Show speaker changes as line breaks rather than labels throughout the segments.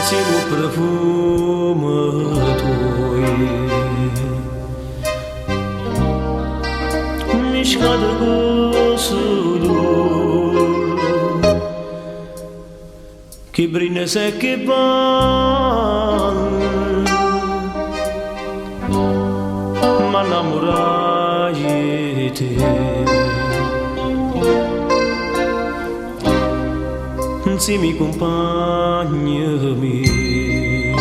Insieme 'o profumo tuoje. Miscato cu 'o sudore. Che brindisi e che balle. M'annammuraje 'e te. Nzieme 'e cumpagne mieje.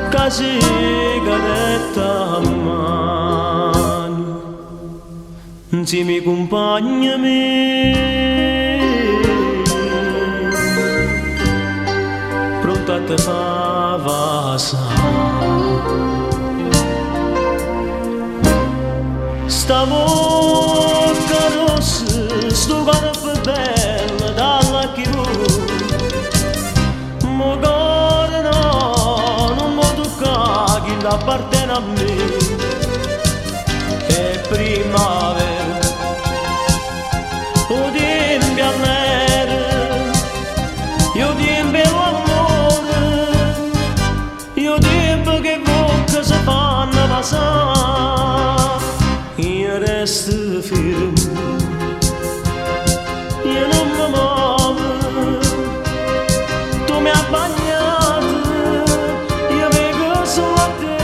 Ca sigaretta mmano. Nzieme 'e cumpagne mieje. Pronto a te fa vasà. Sta vocca rossa, stu corpo bello, dalla chi vuò. Ma 'o core no, nun 'o tuccà, chillo appartiene a me. È primmavera, 'o tiempo è allero, è 'o tiempo 'e l'ammore, è 'o tiempo che 'e vocche se fanno vasà. Io resto fermo, io nun me movo, tu m'hai abbagnato, io veco solo a te.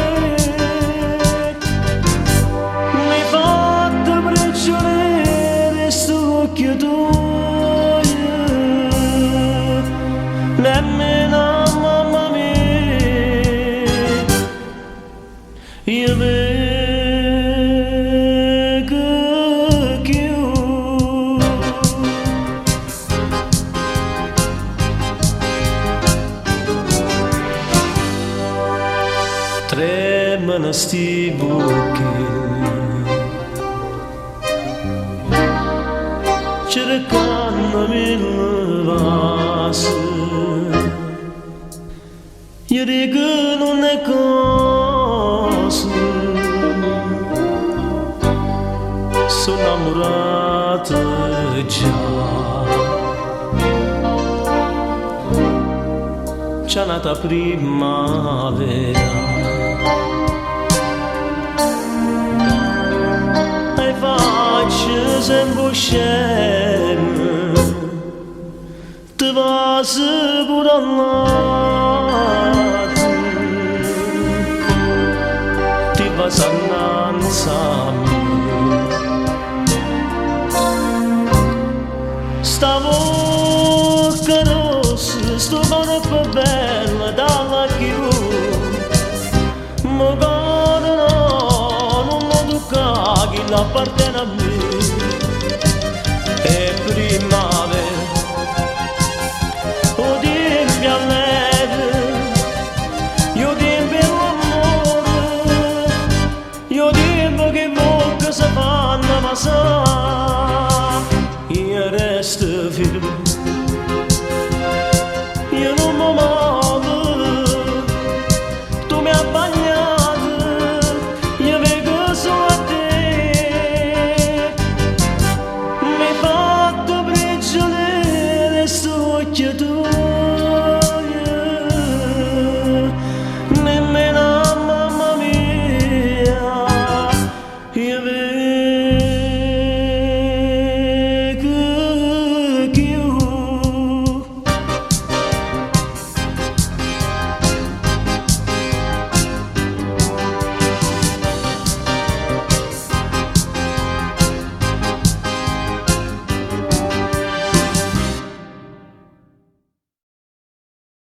M'hai fatto prigioniero 'e st'uocchie tuoje, nemmeno a mamma mia. Io veco cchiù. Tremmano sti vucchelle, cercanno mille vase. Io dico nun è cosa, so' 'nnammurato già. C'è nata primmavera. E faccio sempre scemo, te vaso pure all'ate, ti vaso annanze a me. Sta vocca rossa, stu corpo bello, dalla chi vuò. Ma 'o core no, nun 'o tuccà, chillo appartiene a me. È primmavera, 'o tiempo è allero, è 'o tiempo 'e l'ammore, è 'o tiempo che 'e vocche se fanno vasà. Io resto fermo.